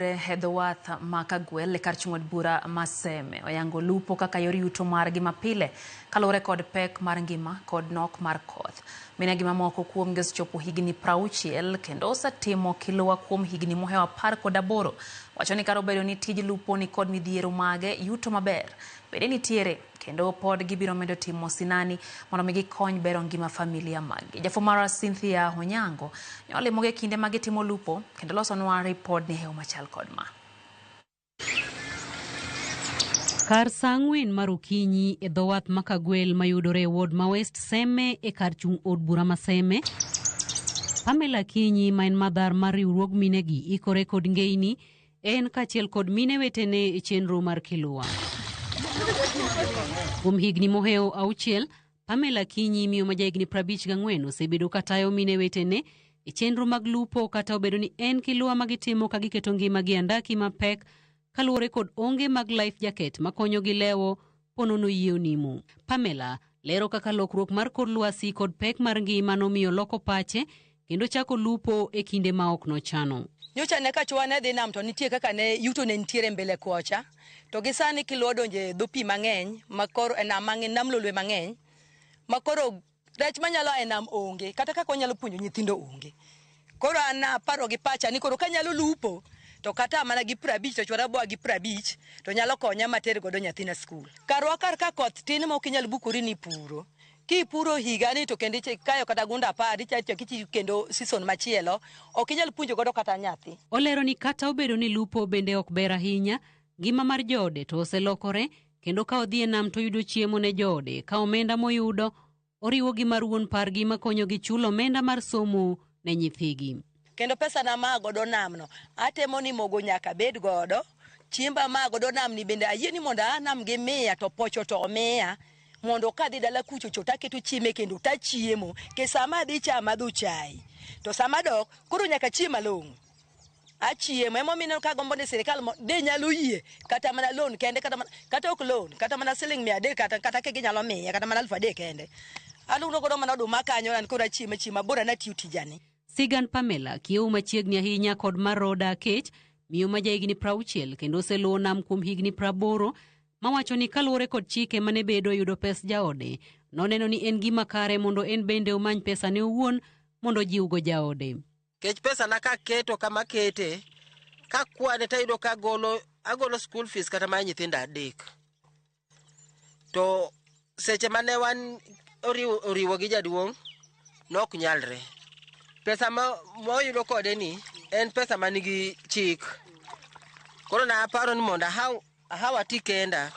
E dho wath ma Kagwel e kar chung' od bura ma Seme oyango lupo kaka yor yuto margi mapile kaluwore kod pek mar ngima kod nok mar koth. Mine gi mamoko kuomgi osechopo higni 60 kendo osetimo kiluwa kuom higni mohewo 18. Wacho ni kar obedo ni tij lupo ni kod midhiero mage, yuto maber bende nitiere kendo pod gibiro medo timo sinani mondo mi gikony bero ngima familia maggi. Jafwambo Cynthia Onyango ne olimogi e kinde ma gitimo lupo kendo losonwa ripod ni hewo machal kod ma. Kar saa 4 mar okinyi e dho wath ma Kagwel mayudore e ward ma West Seme e kar chung' od bura ma Seme, Pamela Akinyi ma en madhar mar riwruog minegi ikore kod ngeini en kaachiel kod mine wetene e chenro mar Kiluwa. Kuom higni mohewo 6, Pamela Akinyi miyo ma jahigni 54 osebedo katayo mine wetene e chenro mag lupo kata obedo ni en kiluwa ma gitimo ka giketo ngimagi e andaki mapek kaluwore kod onge mag life jacket makonyogi lewo ponono yie onimo. Pamela lero kaka lokruok mar kor lwasi kod pek mar ngima nomiyo loko pache kendo chako lupo e kinde ma ok nochano. Nyocha ne ka chwa ne dhi nam to nitie kaka ne yuto ne nitiere mbele kocha, to gi sani kiluwa donje dho pi mang'eny ma koro e nam mang'eny, nam lolwe mang'eny ma koro rech manyalo e nam onge, kata kaka wanyalo puonjo nyithindo onge. Koro an aparo gi pacha ni koro kanyalo lupo to kata mana gi 50 to chwara boa gi 50 to nyalo konya mater godo nyathina skul. Karwa kar ka koth tin ma ok inyal bukori ni puro. Kipuro higa ni to kendo ikayo kata gunda 10 ichako ichako kendo season machielo ok inyal puonjo godo kata nyathi. Olero ni kata obedo ni lupo bende ok ber ahinya, ngima mar joode to oselokore kendo ka odhi e nam to oyudo chiemo ne joode ka omenda moyudo oriwo gi mar wuon pargi makonyogi chulo omenda mar somo ne nyithigi. Kendo pesa na ma godo namno atemo ni mogo nyaka bed godo, chiemba ma godo namni bende ayie ni mondo a nam gi 100 to pocho to 100 mondo kadhi dala kucho cho taketo chieme kendo tachiemo ke sama adhi cha amadho chai to sama dok koro nyaka chiem malong'o. Achiemo emomiyo ineno ka agombo ni sirikal de nyalo yie kata mana loan kende kata mana, kata ok loan kata mana siling 300 kata ka ginyalo miye kata mana 3000 kende. Aluno godo mana oduma kanyo an koro achiemo achiema bora natiyo tijani. Sigan Pamela kiewo machiegni ahinya kod mar Roda Akech, miyo ma jahigni 60 kendo oseluwo nam kuom higni 80, mawacho ni kaluwore kod chike mane bedo yudo pes jaode, noneno ni en gima kare mondo en bende omany pesa ne owuon mondo ojiwgo jaode. Kech pesa na kaketo kama kete, kakwane tayudo ka agolo school fees kata mar nyithindo 3. To seche mane wan oriwo gi jaduong' nok nyalre. Pesa ma oyudo kode ni en pesa manigi chik. Koro na aparo ni mondo ahaw ati kenda,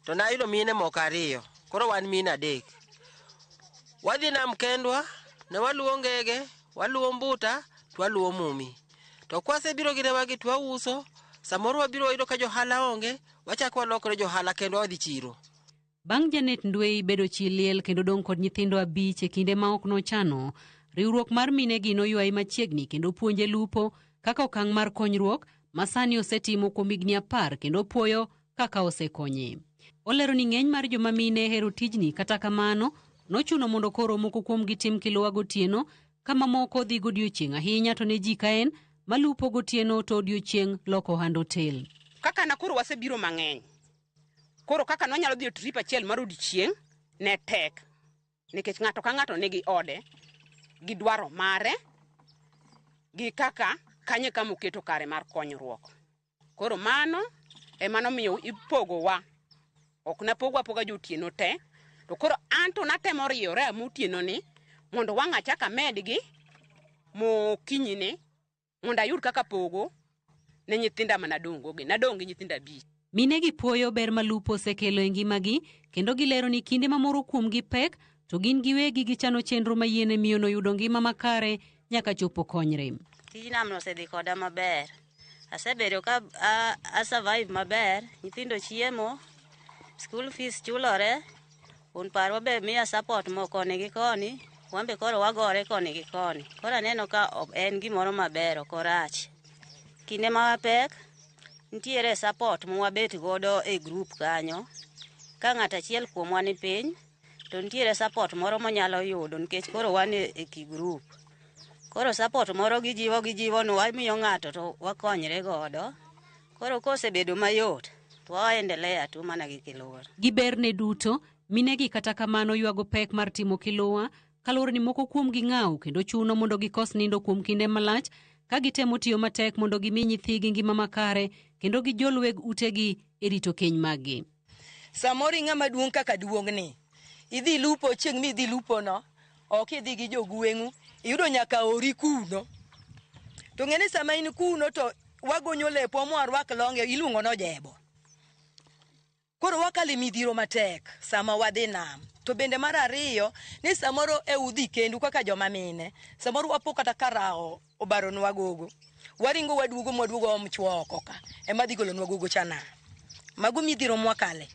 to nayudo mine moko 2, koro wan mine 3. Wadhi nam kendwa, ne waluwo ngege, waluwo mbuta, to waluwo mumi. To kwasebiro gi rewagi to wauso, samoro wabiro wayudo ka johala onge, wachako walokore johala kendo wadhi chiro. Bang' Janet Ndwei bedo chi liel kendo dong' kod nyithindo 5 e kinde ma ok nochano, riwruok mar minegi noywaye machiegni kendo puonje lupo kaka okang' mar konyruok ma sani osetimo kuom higni 10 kendo puoyo kaka osekonye. Olero ni ng'eny mar joma mine hero tijni, kata kamano nochuno mondo koro moko kuomgi tim kiluwa gotieno kama moko dhi godiochieng' ahinya to ne ji ka en malupo gotieno to odiochieng' loko ohand otel. Kaka na koro wasebiro mang'eny, koro kaka nwanyalo dhi e trip achiel mar odiochieng' ne tek, nikech ng'ato ka ng'ato nigi ode gi dwaro mare gi kaka kanye kama oketo kare mar konyruok. Koro mano ema nomiyo ipogowa, ok napogwa apoga jotieno te, to koro an to natemo riyora motieno ni mondo wang' achak amedgi mokinyi ni mondo ayud kaka pogo ne nyithinda manadong' go gi, nadong' gi nyithindo 5. Minegi puoyo ber ma lupo osekelo e ngimagi kendo gilero ni kinde ma moro kuomgi pek to gin giwegi gichano chenro ma yiene miyono yudo ngima makare nyaka chopo konyre. Tij namno osedhi koda maber. Asebedo ka a survive maber, nyithindo chiemo, school fees chulore, wuon parwa be miya support mo koni gi koni, wan be koro wagore koni gi koni. Koro aneno ka en gimoro maber, ok orach. Kinde ma wapek, nitiere support ma wabet godo e group kanyo. Ka ng'ato achiel kuomwa ni piny, to nitiere support moro monyalo yudo nikech koro wan e group. Koro support moro gijiwo gijiwonwa, wamiyo ng'ato to wakonyre godo. Koro kosebedo mayot, to waendelea tu mana gi kiluwa. Gi berne duto, minegi kata kamano ywago pek mar timo kiluwa kaluwore ni moko kuomgi ng'aw kendo chuno mondo gikos nindo kuom kinde malach ka gitemo tiyo matek mondo gimi nyithigi ngima makare kendo gijol weg utegi e rito keny maggi. Samoro ing'ama duong' kaka duong'ni, idhi lupo chieng' midhi lupo no, ok idhi gi jogweng'u, iyudo nyaka ori kuno. To ng'e ni sama in kuno to wagonyo lepwa mwarwak longe iluongo nojebo. Koro wakale midhiro matek sama wadhi nam. To bende mar ariyo ni samoro e udhi kendu kaka joma mine, samoro wapo kata ka rawo obaronwa gogo. Waringo waduogo mwaduogo waom chuo oko ka, ema dhi golonwa gogo cha nam. Mago midhiro mwakale.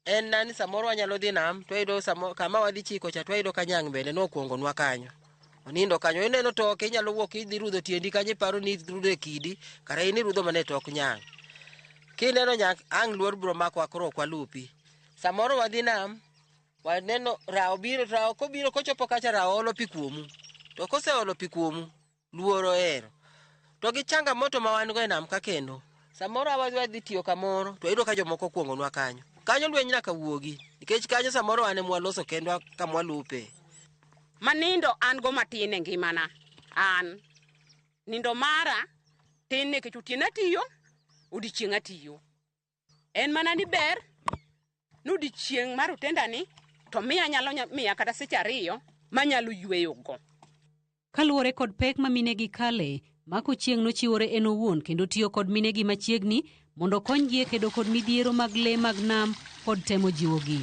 En na ni samoro wanyalo dhi nam to wayudo kama wadhi chiko cha to wayudo ka nyang' bende nokwongonwa kanyo. Onindo kanyo ineno toke inyalo wuok idhi rudho tiendi kanyo iparo ni irudho e kidi kara in irudho mana e tok nyang'. Kineno nyang' ang' luor biro makowa koro ok walupi. Samoro wadhi nam waneno rawo biro rawo kobiro kochopo kacha rawo olo pi kuomu. To koseolo pi kuomu luoro ohero. To gi changamoto ma wan go e nam ka kendo samoro wadhi tiyo kamoro to wayudo ka jomoko okuongonwa kanyo. Kanyo lweny nyaka wuogi nikech kanyo samoro wan ema waloso kendwa kama walupe. Manindo an go matin e ngimana. An nindo mara tin nikech otieno atiyo, odiochieng' atiyo. En mana ni ber ni odiochieng' mar otendani to miya nyalo miya kata seche ariyo manyalo yweyogo. Kaluwore kod pek ma minegi kale, Mako Chieng' nochiwore en owuon kendo tiyo kod minegi machiegni mondo okonygi e kedo kod midhiero mag lee mag nam kod temo jiwogi.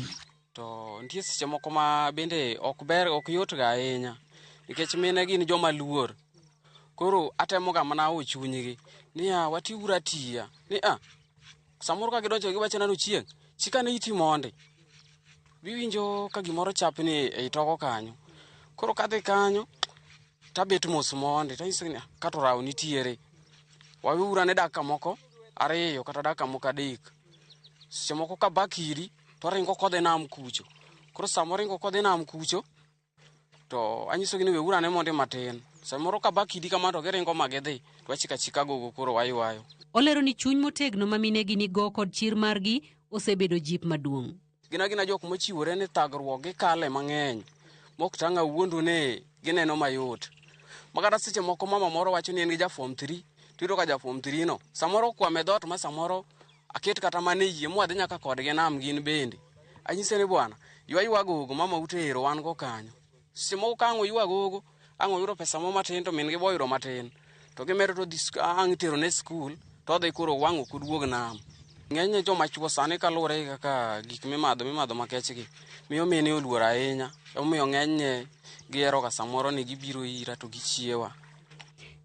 To nitie seche moko ma bende ok ber ok yot ga ahinya nikech mine gin joma luor. Koro atemoga mana awo chunygi niya watiuru atiya ni a samoro ka gidonjo giwacho ni Ochieng' chikane iti mondi. Biwinjo ka gimoro chapni ei toko kanyo. Koro kadhi kanyo tabet mos mondi tanyisogi ni kato rawo nitiere. Waweuru ane dakika moko ariyo kata dakika moko adek. Seche moko kaba kidi to oringo kodhi nam kucho. Koro sama oringo kodhi nam kucho to anyisogi ni weuru ane mondi matin. Samoro kaba kidi kama to giringo ma gidhi to wachiko achika gogo koro waywayo. Olero ni chuny motegno ma minegi nigo kod chir margi osebedo jip maduong'. Gin agina jok mochiwore ni thagruok gikale mang'eny mok tang' awuondu ni gineno mayot. Makata seche moko mama moro wacho ni en gi ja form 3 tiyudo ka ja form 3 no samoro okwamo e dhoot ma samoro aket kata mana e yie mwadhi nyaka kodgi nam gin bende. Anyise ni bwana ywa ywa gogo mama utero wan go kanyo. Seche moko ka ang' oywa gogo ang' oyudo pesa mo matin to min gi boyudo matin to gimedo to dhi ang' itero ne skul to odhi koro wang' ok oduog nam. Ng'enyne joma chuo sani kaluwore gi kaka gik mimadho makech gi miyo mine oluor ahinya. Emomiyo ng'enyne gihero ga samoro ni gibiro ira to gichiewa.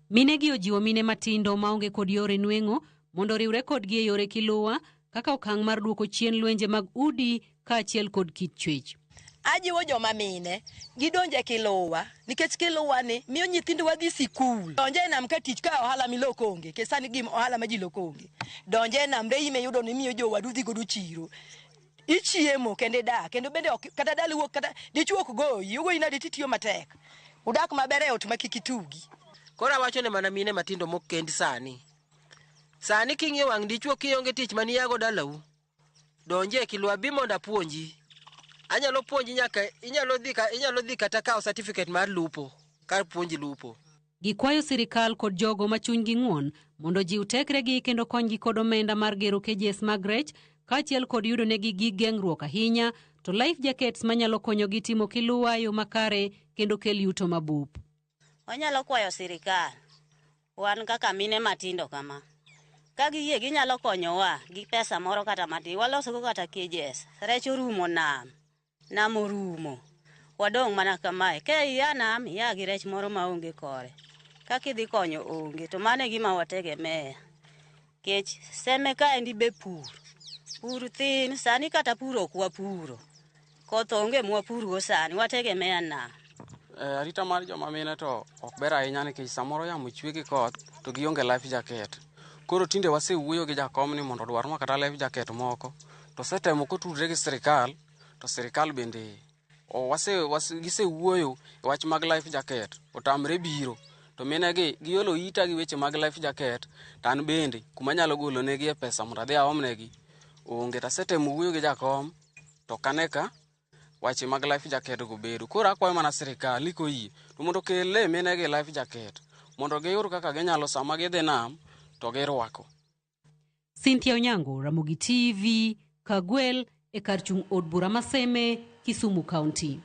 Minegi ojiwo mine matindo maonge kod yore nweng'o mondo oriwre kodgi e yore kiluwa kaka okang' mar duoko chien lwenje mag udi kaachiel kod kit chwech. Ajiwo joma mine gidonje kiluwa nikech kiluwa ni miyo nyithindowa dhi sikul. Donje e nam ka tich ka ohala miloko onge, nikech sani gima ohala ma ji loko onge. Donje e nam reyi miyudo ni miyo jowadu dhi godo chiro. Ichiemo kendo idak kendo bende ok kata dala wuok kata dichuo ok goyi, ogoyi nade titiyo matek. Udak maber e ot ma kik itugi. Koro awacho ne mana mine matindo mokend sani. Sani king'iyo wang' dichuo kionge tich maniyago dalau, donje kiluwa bi mondo apuonji. Anyalo puonji nyaka inyalo dhi kata kawo certificate mar lupo kar puonji lupo. Gikwayo sirikal kod jogo ma chunygi ng'won mondo ojiw tekregi kendo konygi kod omenda mar gero cages mag rech kaachiel kod yudo negi gig geng'ruok ahinya to life jackets manyalo konyogi timo kiluwa e yo makare kendo kel yuto mabup. Wanyalo kwayo sirikal, wan kaka mine matindo kama, ka giyie ginyalo konyowa gi pesa moro kata matin, walosgo kata cages. Rech orumo nam, nam orumo, wadong' mana kamae. Ka iya nam, iya gi rech moro maonge kore. Kaka idhi konyo onge, to mano e gima wategemea. Kech seme kaendi be pur, pur thin, sani kata pur ok wapuro. Koth onge mwapurgo sani, wategemea nam. Arita mar joma mine to ok ber ahinya nikech samoro yamo chwe gi koth to gionge life jacket. Koro tinde wasewuoyo gi jakom ni mondo odwarnwa kata life jacket moko. To osetemo kotudre gi sirikal, to sirikal bende gisewuoyo e wach mag life jacket, otamre biro. To minegi giolo ita gi weche mag life jacket, to an bende kuma anyalo golo negi e pesa mondo adhi aomnegi onge. To asetemo wuoyo gi jakom to ok ane ka weche mag life jacket go bedo. Koro akwayo mana sirikal ni koyie to mondo okel minegi life jacket mondo giyud kaka ginyalo sama gidhi nam to girwako. Cynthia Onyango, Ramogi TV, Kagwel, e kar chung' od bura ma Seme, Kisumu County.